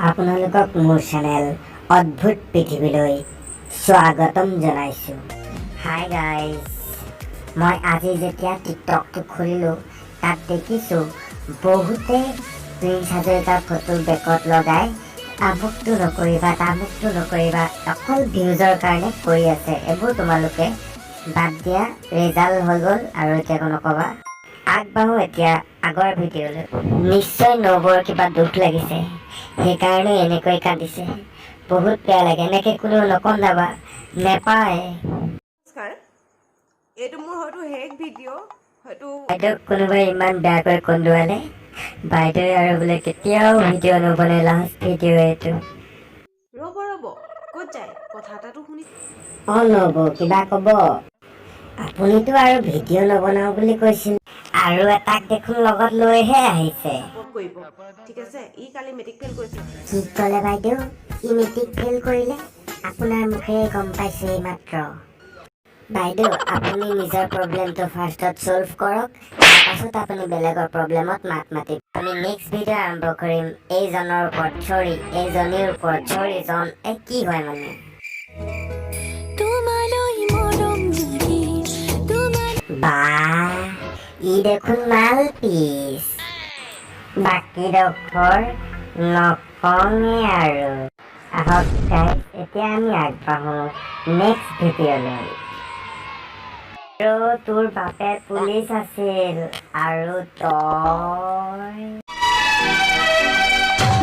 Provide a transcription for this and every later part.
আপোনালোকক মোৰ চেনেল অদ্ভুত পৃথিৱীলৈ স্বাগতম জনাইছোঁ। হাই গাইজ, মই আজি যেতিয়া টিকটকটো খুলিলোঁ, তাত দেখিছোঁ বহুতে প্ৰিন্স হাজৰিকাৰ ফটো বেকত লগাই আমুকটো নকৰিবা, তামুকটো নকৰিবা, অকল ভিউজৰ কাৰণে কৰি আছে। এইবোৰ তোমালোকে বাদ দিয়া। ৰিজাল্ট হৈ গ'ল আৰু এতিয়া একো নক'বা। আগবাঢ়ো এতিয়া আগৰ ভিডিঅ'লৈ। নিশ্চয় নবৌৰ কিবা দুখ লাগিছে, সেইকাৰণে এনেকৈ কান্দিছে। বহুত বেয়া লাগে। এনেকৈ কোনেও নকন্দাবা, নেপায়। নমস্কাৰ, এইটো মোৰ হয়তো শেষ ভিডিঅ' হয়তো। বাইদেউক কোনোবাই ইমান বেয়াকৈ কন্দুৱালে। বাইদেৱে আৰু বোলে কেতিয়াও ভিডিঅ' নবনাই, লাষ্ট ভিডিঅ' এইটো। ৰ'ব ৰ'ব, ক'ত যায়? কথা এটাতো শুনি। অঁ নবৌ, কিবা ক'ব? আপুনিতো আৰু ভিডিঅ' নবনাও বুলি কৈছিল, আৰু এটাক দেখোন লগত লৈহে আহিছে। ছাপৰ্ট কৰিব, ঠিক আছে? ই কালি মেট্ৰিক ফেইল কৰিছে। কি ক'লে বাইদেউ? ই মেট্ৰিক ফেইল কৰিলে? আপোনাৰ মুখেৰে গম পাইছোঁ এইমাত্ৰ। বাইদেউ, আপুনি নিজৰ প্ৰব্লেমটো ফাৰ্ষ্টত ছল্ভ কৰক, তাৰপাছত আপুনি বেলেগৰ প্ৰব্লেমত মাত মাতিব। আমি নেক্সট ভিডিঅ' আৰম্ভ কৰিম এইজনৰ ওপৰত, চৰি, এইজনীৰ ওপৰত, চৰি, জন, এই কি হয় মানে। তোমালৈ মৰম লাগে তোমাৰ। বা, ই দেখোন মাল পিচ। বাকীডোখৰ নকঙে আৰু। আহক গাইজ, এতিয়া আমি আগবাঢ়ো নেক্সট ভিডিঅ'লৈ। আৰু তোৰ বাপেক পুলিচ আছিল আৰু তই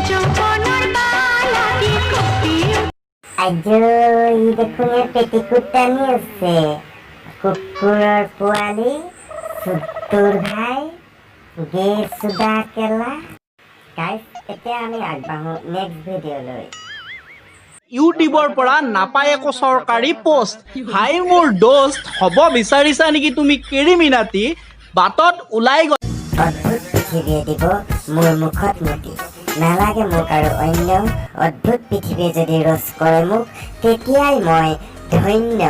যৌৱনৰ বালাটি কঁপি আইজো, ই দেখোন ইয়াত পেটিকুট টানি আছে। কুকুৰৰ পোৱালি, চুত্তুৰ ভাই, গে চুদা কেলা। গাইজ, এতিয়া আমি আগবাঢ়ো নেক্সট ভিডিঅ'লৈ। ইউটিউবৰ পৰা নাপায় একো চৰকাৰী পোষ্ট। হাই মোৰ দোস্ত, হ'ব বিচাৰিছা নেকি তুমি কেৰিমিনাতি? বাটত ওলাই গ'ল। অদ্ভুত পৃথিৱীয়ে দিব মোৰ মুখত মুতি, নালাগে মোক আৰু অন্য। অদ্ভুত পৃথিৱীয়ে যদি ৰ'ষ্ট কৰে মোক, তেতিয়াই মই ধন্য।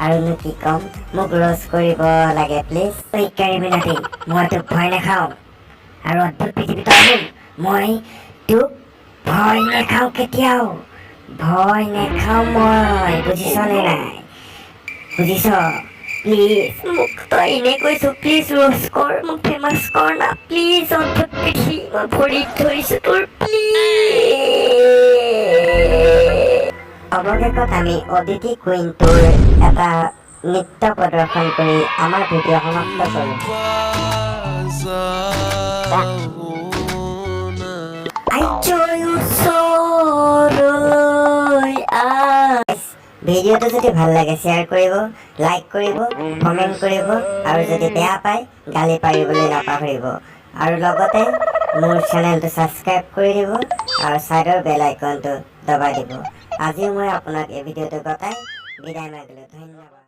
আৰুনো কি ক'ম? মোক ৰ'ষ্ট কৰিব লাগে প্লিজ। ঐ কেৰিমিনাতি, মই তোক ভয় নাখাওঁ। আৰু অদ্ভুত পৃথিৱী, তই শুন, মই তোক ভয় নাখাওঁ, কেতিয়াও ভয় নাখাওঁ মই, বুজিছনে নাই? বুজিছ? প্লিজ মোক, তই এনেই কৈছো, প্লিজ ৰ'ষ্ট কৰ মোক, ফেমাছ কৰ না প্লিজ। অদ্ভুত পৃথিৱী, মই ভৰিত ধৰিছো তোৰ, প্লিজ। অৱশেষত আমি অদিতি কুইনটোৰ এটা নৃত্য প্ৰদৰ্শন কৰি আমাৰ ভিডিঅ' সমাপ্ত কৰোঁ। আইজয় ওচৰলৈ আহ। ভিডিঅ'টো যদি ভাল লাগে, শ্বেয়াৰ কৰিব, লাইক কৰিব, কমেণ্ট কৰিব আৰু যদি বেয়া পায়, গালি পাৰিবলৈ নাপাহৰিব। আৰু লগতে মোৰ চেনেলটো ছাবস্ক্ৰাইব কৰি দিব আৰু ছাইডৰ বেল আইকনটো দবাই দিব। আজিও মই আপোনাক এই ভিডিঅ'টো গতাই বিদায় মাগিলোঁ। ধন্যবাদ।